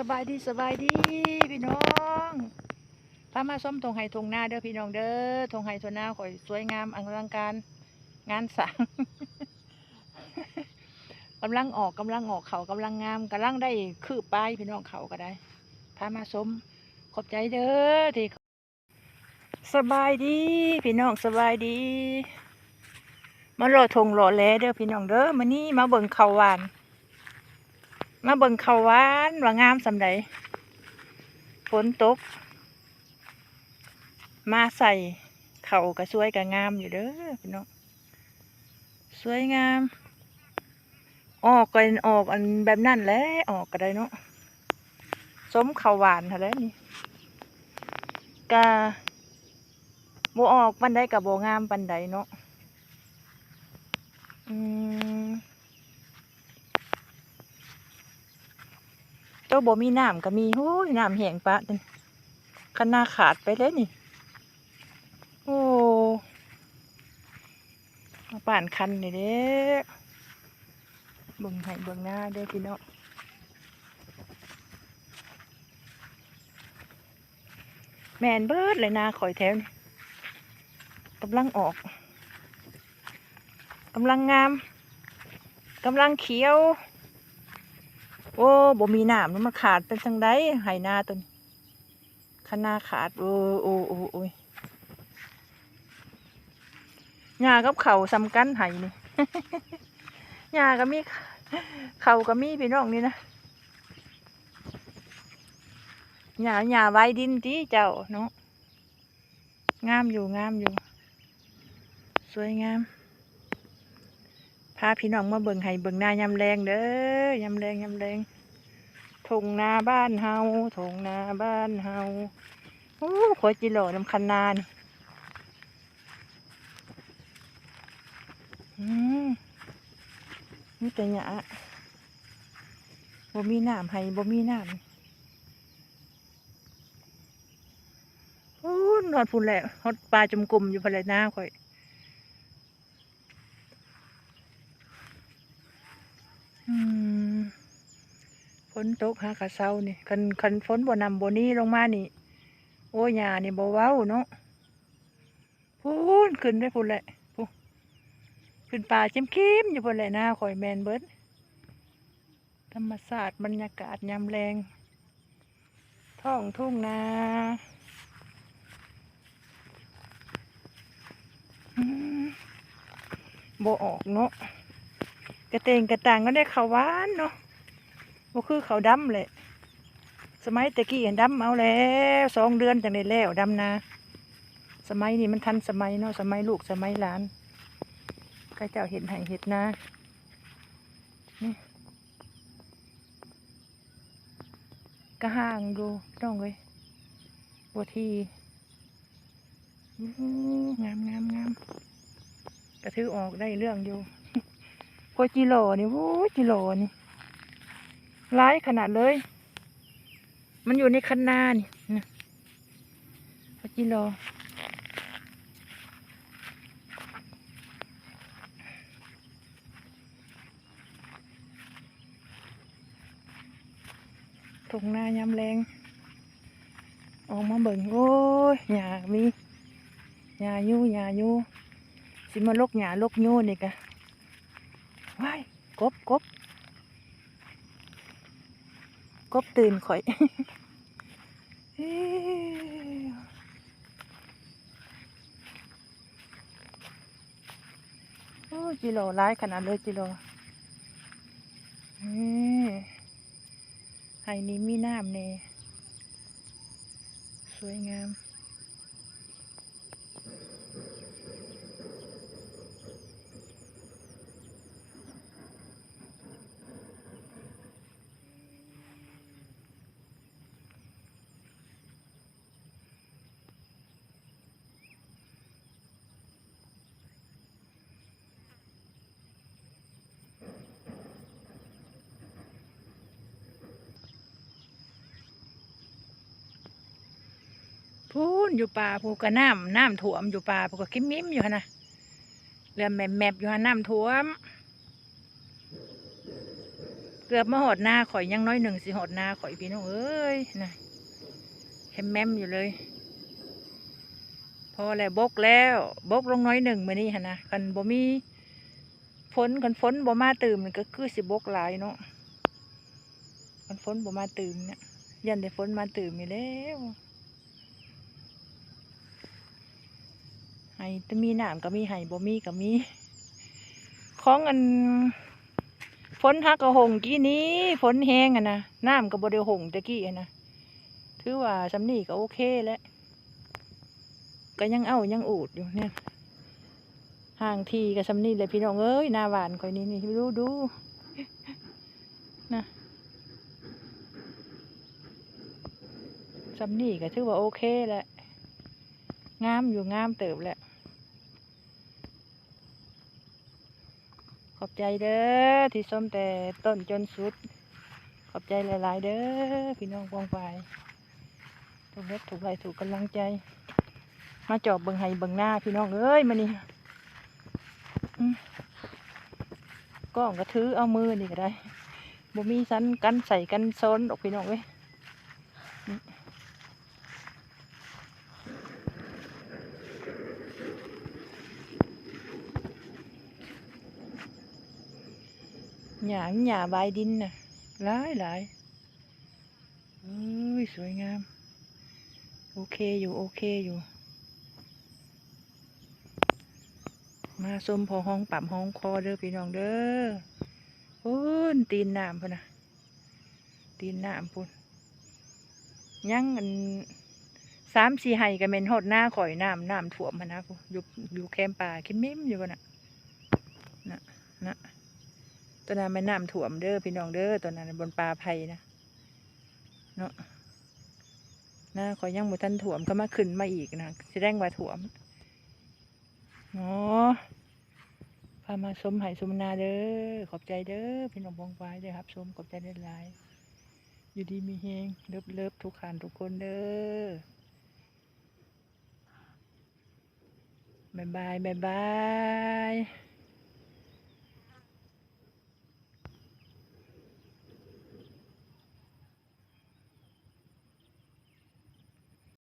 ສະບາຍດີ ສະບາຍດີພີ່ນ້ອງ ພາມາຊົມທົ່ງໄຮ່ທົ່ງນາເດີພີ່ນ້ອງເດີ. ທົ່ງໄຮ່ທົ່ງນາຂ້ອຍສວຍງາມອະລັງການງານສ້າງ ກຳລັງອອກ ກຳລັງອອກ ເຂົ້າກຳລັງງາມ ກຳລັງໄດ້ຄືບປາຍພີ່ນ້ອງ ເຂົ້າກໍໄດ້ ພາມາຊົມ ຂອບໃຈເດີທີ່ ສະບາຍດີພີ່ນ້ອງ ສະບາຍດີ ມາເລາະທົ່ງເລາະແລເດີພີ່ນ້ອງເດີ. ມື້ນີ້ມາເບິ່ງເຂົ້າຫວານ ມາເບິ່ງເຂົ້າຫວານວ່າງາມສ່ຳໃດ ຝົນຕົກມາໃສ່ ເຂົ້າກະສວຍກະງາມຢູ່ເດີພີ່ນ້ອງ. ສວຍງາມ ອອກກໍອອກອັນແບບນັ້ນແຫຼະ ອອກກໍໄດ້ເນາະ ສົມເຂົ້າຫວານຫັ້ນແຫຼະນີ້ ກະບໍ່ອອກປານໃດ ກະບໍ່ງາມປານໃດເນາະ. ອືມ ໂຕບໍ່ມີນ້ຳກໍມີ ໂອ້ຍ ນ້ຳແຫ້ງປະ ຄັນນາຂາດໄປເດ້ນີ້. ໂອ້ ມາປານຄັນນີ້ເດ້ ເບິ່ງໄຮ່ເບິ່ງນາເດີພີ່ນ້ອງ. ແມ່ນເບິດເລີຍນາຂ້ອຍແຖວນີ້ ກຳລັງອອກ ກຳລັງງາມ ກຳລັງຂຽວ. ໂອ້ ບໍ່ມີນ້ຳ ມັນຂາດໄປຈັ່ງໃດໄຮ່ນາໂຕນີ້ ຄັນນາຂາດ. ໂອ້ ໂອ້ ໂອ້ ໂອ້ຍ ຫຍ້າກັບເຂົ້າສ່ຳກັນໄຮ່ນີ້ ຫຍ້າກໍມີ ເຂົ້າກໍມີພີ່ນ້ອງນີ້ນະ. ຫຍ້າ ຫຍ້າໄວດິນຕິເຈົ້າເນາະ. ງາມຢູ່ ງາມຢູ່ ສວຍງາມ. ພາພີ່ນ້ອງມາເບິ່ງໄຮ່ເບິ່ງນາຍາມແລງເດີ ຍາມແລງ ຍາມແລງ ທົ່ງນາບ້ານເຮົາ ທົ່ງນາບ້ານເຮົາ. ໂອ້ ຂົວຈິຫຼໍ່ນຳຄັນນານີ້ ອືມ ມີແຕ່ຫຍ້າ ບໍ່ມີນ້ຳ ໄຮ່ບໍ່ມີນ້ຳ. ພຸ້ນ ຮອດພຸ້ນແຫຼະ ຮອດປ່າຈຸມກຸມຢູ່ພຸ້ນແຫຼະນາຂ້ອຍ. ອືມ ຝົນຕົກຫາກະເຊົານີ້ ຄັນ ຄັນຝົນບໍ່ນຳບໍ່ໜີລົງມານີ້ ໂອ້ຍ ຫຍ້ານີ້ບໍ່ເວົ້າເນາະ. ພຸ້ນ ຂຶ້ນໄປພຸ້ນແຫຼະ ພຸ້ນ ຂຶ້ນປ່າເຂັ້ມໆຢູ່ພຸ້ນແຫຼະ ນາຂ້ອຍແມ່ນເບິດ. ທຳມະຊາດບັນຍາກາດຍາມແລງ ທ້ອງທົ່ງນາ ອືມ ບໍ່ອອກເນາະ ກະເຕັງກະຕັງກໍໄດ້ເຂົ້າຫວານເນາະ ບໍ່ຄືເຂົ້າດຳແຫຼະ. ສະໄໝແຕ່ກີ້ຫັ້ນດຳເອົາແລ້ວ ສອງເດືອນຈັ່ງໄດ້ແລ້ວດຳນາ. ສະໄໝນີ້ມັນທັນສະໄໝເນາະ ສະໄໝລູກສະໄໝຫຼານ ເຂົາເຈົ້າເຮັດໄຮ່ເຮັດນາ. ນີ້ ກະຫ່າງຢູ່ພີ່ນ້ອງເອີຍ ບໍ່ຖີ່. ໂອ້ ງາມໆໆ ກະຖືອອກໄດ້ເລື່ອງຢູ່. ໂອ້ຍ ຈິຫຼໍ່ນີ້ ໂອ້ຍ ຈິຫຼໍ່ນີ້ ຫຼາຍຂະໜາດເລີຍ ມັນຢູ່ໃນຄັນນານີ້ນະ ໂອ້ຍ ຈິຫຼໍ່. ທົ່ງນາຍາມແລງ ອອກມາເບິ່ງ ໂອ້ຍ ຫຍ້າມີ ຫຍ້າຢູ່ ຫຍ້າຢູ່ ຊິມາຫຼົກຫຍ້າຫຼົກຢູ່ນີ້ກະ ວ້າຍ ກົບ ກົບ ກົບຕື່ນຂ້ອຍ. ໂອ້ ຈິຫຼໍ່ຫຼາຍຂະໜາດເລີຍ ຈິຫຼໍ່. ເອີ ໄຮ່ນີ້ມີນ້ຳແດ່ ສວຍງາມ. ພຸ້ນ ຢູ່ປ່າພຸ້ນກະນ້ຳ ນ້ຳຖ້ວມ ຢູ່ປ່າພຸ້ນກະກິມມິມຢູ່ຫັ້ນນະ ເຫຼືອມແມບໆຢູ່ຫັ້ນ ນ້ຳຖ້ວມ. ເກືອບມາຮອດນາຂ້ອຍ ຍັງໜ້ອຍໜຶ່ງຊິຮອດນາຂ້ອຍ ພີ່ນ້ອງເອີຍ ນະ ແຄມແມມຢູ່ເລີຍ. ພໍແລ້ວ ບົກແລ້ວ ບົກລົງໜ້ອຍໜຶ່ງມື້ນີ້ຫັ້ນນະ. ຄັນບໍ່ມີຝົນ ຄັນຝົນບໍ່ມາຕື່ມນີ້ ກໍຄືຊິບົກຫຼາຍເນາະ. ຄັນຝົນບໍ່ມາຕື່ມເນຍ ຢ້ານແຕ່ຝົນມາຕື່ມນີ້ແຫຼ້ວ. ໄຮ່ ແຕ່ມີນ້ຳກໍມີ ໄຮ່ບໍ່ມີກໍມີ. ຂອງອັນ ຝົນຫາກໍຫົ່ງກີ້ນີ້ ຝົນແຮງຫັ້ນນະ ນ້ຳກໍບໍ່ໄດ້ຫົ່ງແຕ່ກີ້ຫັ້ນນະ. ຖືວ່າສ່ຳນີ້ກໍໂອເຄແຫຼະ ກໍຍັງເອົາຍັງອູດຢູ່ເນຍ. ຫ່າງທີ່ກໍສ່ຳນີ້ແຫຼະ ພີ່ນ້ອງເອີຍ. ໜ້າຫວ່ານຂ້ອຍນີ້ ນີ້ ດູ ດູ ນະ ສ່ຳນີ້ກໍຖືວ່າໂອເຄແຫຼະ ງາມຢູ່ ງາມເຕີບແຫຼະ. ຂອບໃຈເດີທີ່ຊົມແຕ່ຕົ້ນຈົນສຸດ. ຂອບໃຈຫຼາຍໆເດີພີ່ນ້ອງປ້ອງປາຍ ທຸກເຮັດ ທຸກໄລ້ ທຸກກຳລັງໃຈ. ມາຈອບເບິ່ງໄຮ່ເບິ່ງນາ ພີ່ນ້ອງເອີຍ ມື້ນີ້. ອືມ ກ້ອງກໍຖືເອົາ ມື້ນີ້ກໍໄດ້ ບໍ່ມີສັນກັນໃສ່ກັນຊອນດອກ ພີ່ນ້ອງເອີຍ. ຫຍ້າ ຫຍ້າບາຍດິນນະ ຫຼາຍໆ. ເອີຍ ສວຍງາມ ໂອເຄຢູ່ ໂອເຄຢູ່. ມາຊົມພໍຫອມປາກຫອມຄໍເດີພີ່ນ້ອງເດີ. ພຸ້ນ ຕີນນ້ຳພຸ້ນນະ ຕີນນ້ຳພຸ້ນ. ຍັງອັນ ສາມສີ່ໄຮ່ກໍແມ່ນຮອດນາຂ້ອຍ ນ້ຳ ນ້ຳຖ້ວມຫັ້ນນະ. ພຸ້ນ ຢູ່ ຢູ່ແຄມປ່າຂິດມິມຢູ່ພຸ້ນນະ ນະ ນະ. ຕອນນັ້ນແມ່ນນ້ຳຖ້ວມເດີພີ່ນ້ອງເດີ ຕອນນັ້ນ ບ່ອນປ່າໄຜ່ນະ ເນາະ. ນາຂ້ອຍຍັງບໍ່ທັນຖ້ວມ ກໍມາຂຶ້ນມາອີກນະ ສະແດງວ່າຖ້ວມເນາະ. ພາມາຊົມໄຮ່ຊົມນາເດີ. ຂອບໃຈເດີພີ່ນ້ອງປ້ອງປາຍ ໄດ້ຮັບຊົມ ຂອບໃຈຫຼາຍໆ. ຢູ່ດີມີແຮງ ເລີບໆ ທຸກທ່ານທຸກຄົນເດີ. ບາຍບາຍ ບາຍບາຍ.